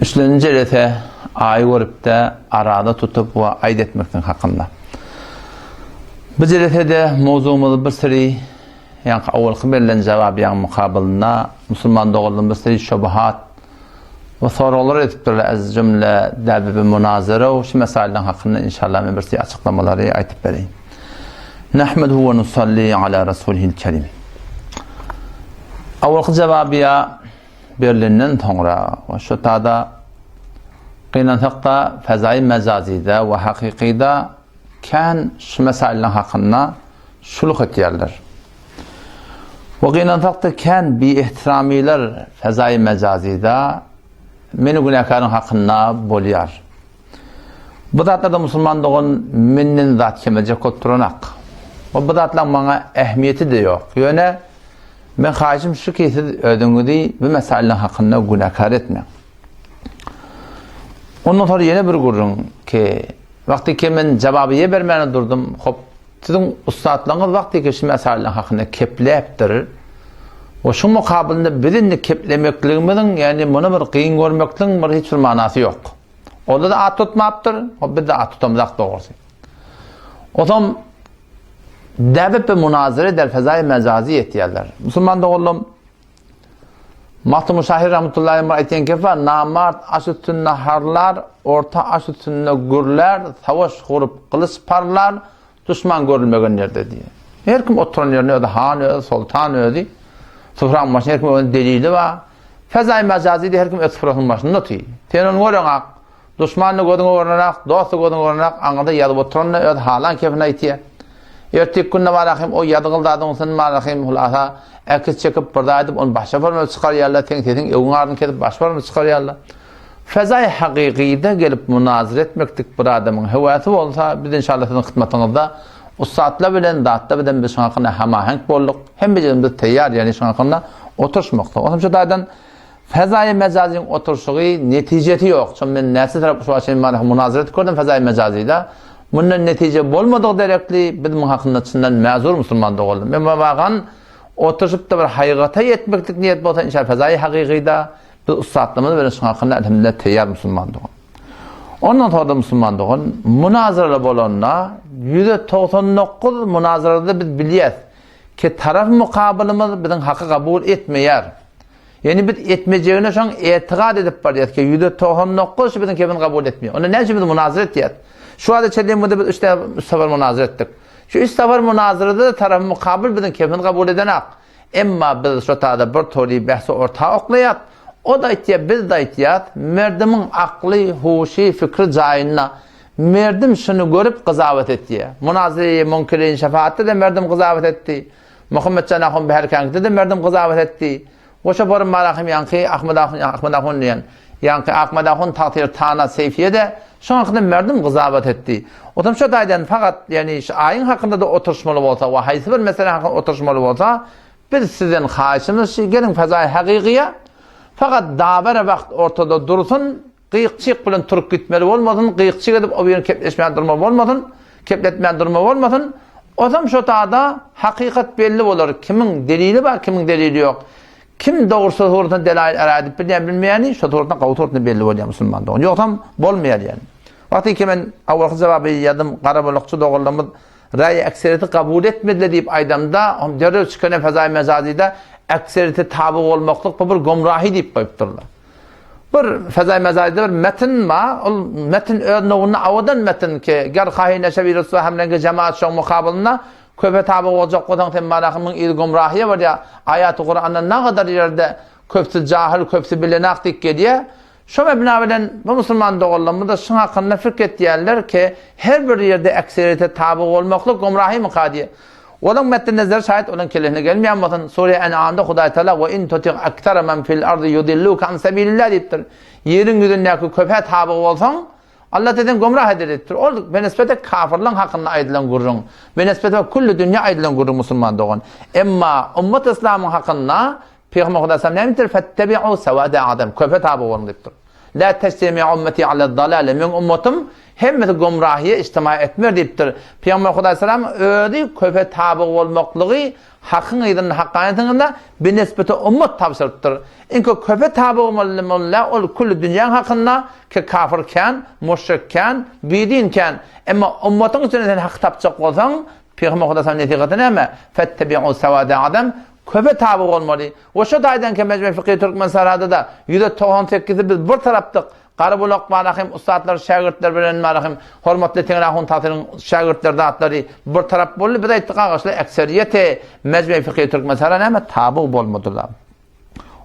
Üçlenji jelese aýy görüpde araza tutup we aýt etmeklik hakynda. Bu jelesede mowzugymyz bir seri ýaňky owalky berlen jawabyň mukabylynda musulman doganlarymyz bir seri şubuhat we soraglar edipdirler ez jümle däbi bi munazara şu mesaileriň hakynda inşallah men bir seri açyklamalary aýtyp bereýin. Nahmeduhu we nusalli ala rasulihil kerim. Awalky jawabyýa berlenden soňra we şu tada gynansak-da fezaýy mejazyda we hakykyda kän şu mesaileriň hakynda şuluk etýärler. We gynansak-da kän biihtiramylar fezaýy mejazyda meni günäkäriň hakynda bolýar. Bu zatlarda musulman dogan menden zat kemeljek bolup duranak. We bu zatlaryň maňa ähmiýeti-de ýok. Ýöne men haýyşym şu ki siz özüňizi bu mesaileriň hakynda günäkär etmäň. Ondan soňra ýene bir gürrüň ki wagty ki men jawabyýe bermäne durdum. Hop siziň ussatlaryňyz wagty ki şu mesaileriň hakynda kepläpdir. We şu mukabylynda biz indi keplemekligimiziň, ýagny muny bir gyn görmekligiň bir hiç bir manasy ýok. Onda-da at tutmapdyr, hop biz-de at tutamyzak dogrusy. Otam däbip we munazere der fezaýy mejazy etýärler. Musulman doganlarym, Magtymguly şahyr rahmetullahi aleyh bir aýtýan gepi bar, namart aş üstünde harlar, orta aş üstünde gürlär, savaş gurup gylyç parlar, duşman görülmegen ýerde diýýär. Her kim oturan ýerinde özi han özi, soltan özi, sufraň başynda her kim özüniň delili bar. Fezaýy mejazy diýip her kim öz sufrasynyň başynda otyr. Sen ony göreňak, duşman-da gözüňe görnenak, dost-da gözüňe görnenak, aňyrda ýazyp oturan-da öz halan kefini aýtýar. Erteki günde barahym o ýazgyl zadyň üstünden barahym hulasa äkis çekip bir zat edip ony başga formada çykarýarlar, seň sesiň öwüň aryny kesip başga formada çykarýarlar. Fezaýy hakykyda gelip munazara etmeklik bir adamyň höwäsi bolsa, biz inşallah siziň hytmatyňyzda ussatlar bilen zatlar bilen biz şuň hakynda hamaheňk bolduk. Hemmejigimiz biz teýýar, ýagny şuň hakynda oturyşmakda. Onsoň şu taýdan fezaýy mejazyň oturyşygy netijesi ýok. Şo men näçe tarap şu wagt çenli munazara edip gördüm fezaýy mejazyda. Mundan netije bolmadygy derekli biz muň hakynda çyndan mäzur musulman doganlar. Men wagan oturyşypda bir haýgata ýetmeklik niýet bolsa inşallah fezaýy hakykyda Biz ussatlarymyz bilen şuň hakynda elhamdülillah teýýar musulman dogan. Ondan soňra da musulman dogan munazaralar bolanda 199 munazarada biz bilýäs ki taraf mukabylymyz biziň haky kabul etmeýär. Ýani biz etmejegine şoň etigat edip barýas ki 199 şu biziň kebini kabul etmeýär. Onda näme üçin biz munazara etýäs? Şu wagta çenli munda biz 3 sefer munazara etdik. Şu 3 sefer munazarada da taraf mukabyl biziň kebini kabul edenak. Emma biz şo taýda bir tory bähsi orta oklaýas, o-da aýtýar, biz-de aýtýas, merdimiň akly, huşy, fikri jaýynda. Merdim şuny görüp gyzawat etýär. Munazeýi Munkirin şefaatde-de merdim gyzawat etdi. Muhammetjan ahun Bäherkäňkide-de merdim gyzawat etdi. Goşa borun Marahym ýaňky Ahmet ahun, Ahmet ahun diýen, ýaňky Ahmet ahun tagsyr Tana Seýfiýe-de şoň hakynda merdim gyzawat etdi. Otam şo taýdan fakat, ýagny şu aýyň hakynda-da oturyşmaly bolsa we haýsy bir mesele hakynda oturyşmaly bolsa, biz sizden haýyşymyz şu, geliň fezaýy hakykyýa, fakat dabara wagt ortada dursun, gyk-çyk bilen turup gitmeli bolmasyn, gyk-çyk edip o birini kepleşmän durmaly bolmasyn, kepletmän durmaly bolmasyn, otam şo tada hakykat belli bolar, kimiň delili bar, kimiň delili ýok. Kim dogry şo suratynda delail era edip bilýän, bilmeýäni şo suratynda gawy suratynda belli bolýar musulman dogan. Ýogsam bolmaýar ýani. Wagty ki men awalky jogaby ýazdym, garabalykçy doganlarymyz raý ekseriyeti kabul etmediler diýip aýdamda, hom derrew çykan fezaý mejazyda ekseriyete taby bolmaklyk bu bir gomrahy diýip goýupdyrlar. Bir fezaý mejazyda bir metin bar, ol metin öz nowunda awadan metin ki, ger hahy neşewi rüswa hemlengi jemaat şoň mukabylynda Köpe taby boljak bolsaň sen malaky müň ýyl gümrahyýa barýar. Aýaty Kuranda nagadar ýerde köpsi jahyl köpsi bilenak diýip gelýär. Şo mebna bilen bu musulman doganlarymyz-da şuň hakynda fikr etýärler ki her bir ýerde ekseriyete taby bolmaklyk gümrahymyka diýip. Olaň metdi nezeri şaýat olaň kellesine gelmeýän bolsun. Sure En'amda Hudaý Taala we in tuti aksara men fil ardy yudilluka an sabilillah diýipdir. Ýeriň ýüzündäki köpe taby bolsaň Allah seni gümrah eder diýipdir. Ol benisbete kafirleň hakynda aýdylan gürrüň. Benisbete külli dünýä aýdylan gürrüň musulman dogan. Emma ummat islamyň hakynda Pygamber Hudaý sallam näme diýipdir? Fettebi'u sawada adam. Köpe taby boluň diýipdir. La tejtemi'u ummeti ala dalale. Meň ummatym hemmesi gümrahyýa ijtima etmer diýipdir. Pygamber Hudaý sallam özi köpe taby bolmaklygy. Hakyň yzynda hakkanyýetiňizde binisbeti ummat tabşyrypdyr. Iňki köpe taby bolmaly ol külli dünýäň hakynda ki kafir kän, muşrik kän, bidin kän. Emma ummatyň içinde sen haky tapjak bolsaň, Pygamber Hudaýyň nesihaty näme? Fettebi'u sawada adam köpe taby bolmaly. We şo taýdan ki Mejme Fykhy Türkmensahrada-da ýüze togsan sekizi biz bir tarapdyk. Garabulak Barahym ussatlar şägirtler bilen Barahym hormatly Teňri ahun Tasyryň şägirtleri zatlary bir tarap boldy. Biz aýtdyk agaçlar ekseriýeti Mejme Fykhy Türkmensähra näme tabyg bolmadylar.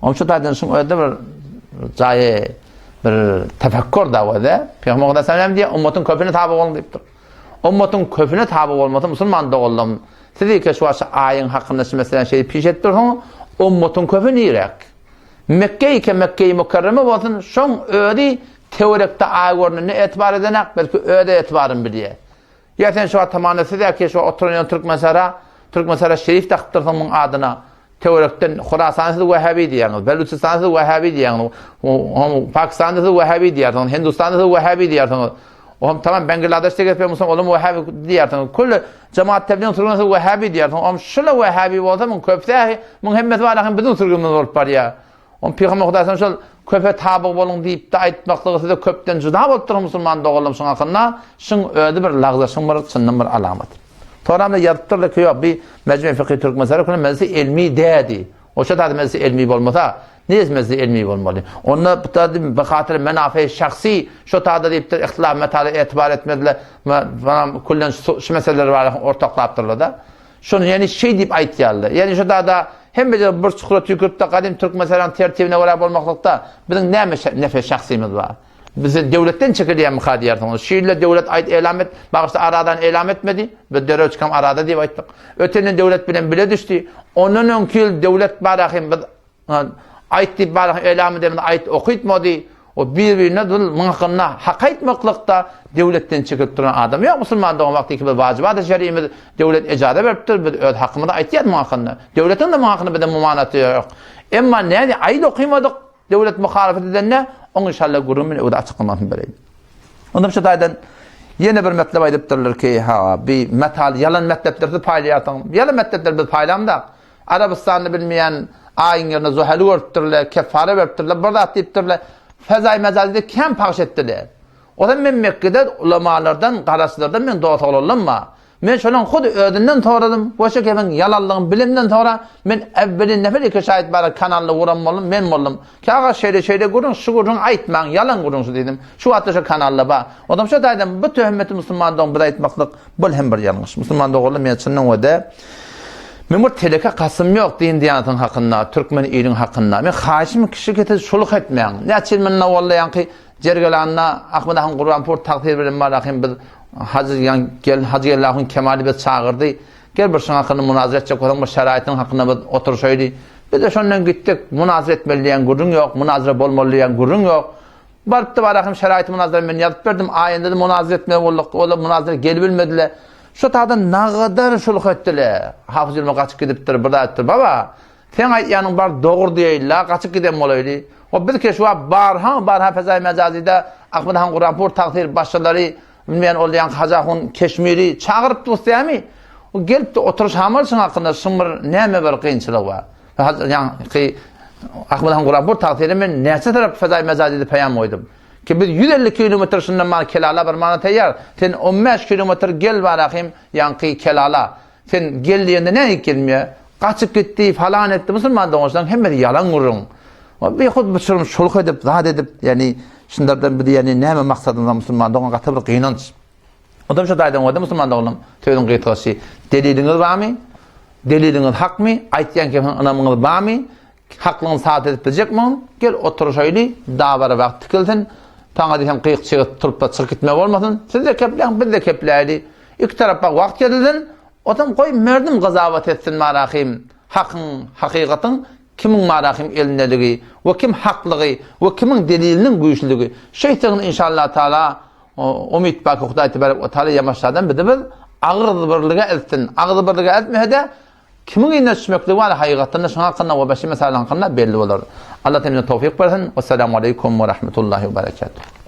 Onuň şu taýdan şuň özde bir jaýy bir tefekkür da öze. Pygamber Muhammed sallam diýýär, ummatyň köpüne taby boluň diýipdir. Ummatyň köpüne taby bolmasa musulman doganlarym, siz iki şu wagt aýyň hakynda şu meseläni şeýdip piş edip dursuňyz, ummatyň köpi niräk? Mekge ike Mekge-i Mükerreme bolsun, şoň özi töwerekde aý görnende etibar edenak, belki özi etibaryn bilýär. Ýa sen şu wagt tamanda siz ýa ki şu oturan ýeriň Türkmensara, Türkmensara şerif dakypdyrsyň muň adyna. Töwerekden Horasany siz Wahhabi diýýäňiz, Belüçistany siz Wahhabi diýýäňiz, Pakistany siz Wahhabi diýýärsiňiz, Hindistany siz Wahhabi diýýärsiňiz. Ohm tamam Bangladeşde gezip ýörmüşsiň, olam Wahhabi diýýärsiňiz. Külli jemaat tebligiň sürgüni siz Wahhabi diýýärsiňiz. Ohm şula Wahhabi bolsa muň köpüsi muň hemmesi bar hem biziň sürgünimiz bolup barýar. Ohm Pygamber Hudaýdan şol köpe tabyg boluň diýip-de aýtmaklygy size köpden juda bolup dur musulman doganlarym şuň hakynda şuň özi bir lagzaşyň bir çyndan bir alamaty. Soramda ýazypdyrlar ki ýok bi Mejme Fykhy Türkmenistana küle mejlisi elmi dädi. Oşa taýda mejlisi elmi bolmasa, niresi mejlisi elmi bolmaly? Onda bu taýda bi hatyr menafe şahsy şo taýda diýipdir ihtilaf metaly etibar etmediler. Falan küllen şu meseleler bar ortaklapdyrlar da. Şony ýani şeý diýip aýtýarlar. Ýani şo taýda hemme bir çukura tüýkürip-de gadym Türkmenistanyň tertibine görä bolmaklykda biziň näme nefe şahsymyz bar? Bizi döwletden çekilýärmika diýersiňiz. Şu ýylda döwlet aýt elam et, bagyşla aradan elam etmedi. Biz derrew çykam arada diýip aýtdyk. Öten ýyl döwlet bilen bile düşdi. Ondan öňki ýyl döwlet barahym biz aýt diýip barahym elam edemizde aýt okytmady. O bir-birine dul muň hakynda hak aýtmaklykda döwletden çekilip duran adam ýok. Musulman dogan wagty ki biz wajybat şerimiz döwlet ejaza beripdir. Biz öz hakymyzy aýtýas muň hakynda. Döwletiň de muň hakynda bize mumanaty ýok. Emma näde aýt okymadyk Döwlet muhalefet edende, oň inşallah gürrüň men öwde açyklamasyny bereýin. Ondan şu taýdan ýene bir metlep aýdypdyrlar ki, ha, bi metal ýalan metlepler siz paýlaýarsyň. Ýalan metlepler biz paýlamda. Arabystanda bilmeýän aýyň ýerine Zuhaly görüpdirler, keffara beripdirler, bir zat diýipdirler. Fezaý mejazide kän pagş etdiler. Ozan men Mekgede ulamalardan, garaşsyzlardan men dost oglanlarym bar. Men şonuň hut özünden soradym we şu gepiň ýalanlygyny bilemden soňra men äwweli nefer iki şaýyt bara kanalda uran boldum, men boldum. Ki aga şeýle şeýle gürrüň, şu gürrüňi aýtmaň, ýalan gürrüň şu diýdim. Şu wagtda şu kanalda bar. Onam şu taýdan bu töhmeti musulman dogan bize aýtmaklyk bul hem bir ýalňyş. Musulman doganlar men çyndan we-de men bir teleke kasym ýok din diýanatyň hakynda, türkmen iliň hakynda. Men haýyşym kişi kese şuluk etmäň. Näçe ýyl mundan owal ýaňky Jergelanda Ahmet ahun Gurbanpur tagsyr bilen barahym biz Hajy ýan gel Hajy Geldi ahun Kemaly biz çagyrdy. Gel bir şuň hakynda munazara etjek bolsaň bir şeraýtyň hakynda biz oturyşaýly. Biz-de şondan gitdik. Munazara etmeli diýen gürrüň ýok, munazara bolmaly diýen gürrüň ýok. Barypdy barahym şeraýty munazara men ýazyp berdim. Aýynda-da munazara etmeli bolduk. Olar munazara gelibilmediler. Şu taýdan nagadar şulh etdiler. Hafyz Ülme gaçyp gidipdir, bir zat etdir. Baba, Seň aýtýanyň bar dogry diýeýli-la, gaçyp giden bolaýly. O biz ki şu wagt barha, barha fezaý mejazyda Ahmet han Guranpur tagsyr başçylary, bilmeýän ol ýaňky Hajy ahun Keşmiri çagyryp durus dämi? O gelipdi oturyş hamal şuň hakynda şuň bir näme bir kynçylygy bar. Ýaňky Ahmet han Guranpur tagsyra men näçe tarap fezaý mejazyda peýam goýdum. Ki biz 150 kilometr şundan bar Kelala barmana taýýar. Sen 15 kilometr gel barahym ýaňky Kelala. Sen gel diýende nägip gelmeýär? Gaçyp gitdi, falan etdi. Musulman doganlaryň hemmesi ýalan gürrüň. O bihud bu çürüm şuluk edip, zat edip, ýani şunlardan biz ýani näme maksadymyz bar musulman dogan gaty bir gynanç. Odam şu taýdan boldy musulman doganlarym sözüň gysgasy. Deliliňiz barmy? Deliliňiz hakmy? Aýtýan kesiň ynamyňyz barmy? Haklygyny sabyt edip biljekmiň? Gel oturyşaýly, dabara wagt tikilsin. Saňa diýsem gyýyk çygyt turup-da çykyp gitme bolmasyn. Siz-de kepläň, biz-de kepläýli. Iki tarapa wagt kesilsin. Otam goý merdim gyzawat etsin marahym hakyň, hakykatyň kimiň marahym elindeligi we kim haklygy we kimiň deliliniň güýçlüligi. Şeýtsegin inşallah taala umyt bar ki Hudaý tebarek we taala ýamaşlardan bizi biz agzybirlige eltsin. Agzybirlige eltmese-de Kimiň yzyna düşmekligi bar hakygatynda şuň hakynda we başga meseleleriň hakynda belli bolar. Allah hemmämize towfyk bersin. Wessalamu aleýkum we rahmetullahi we berekatuh.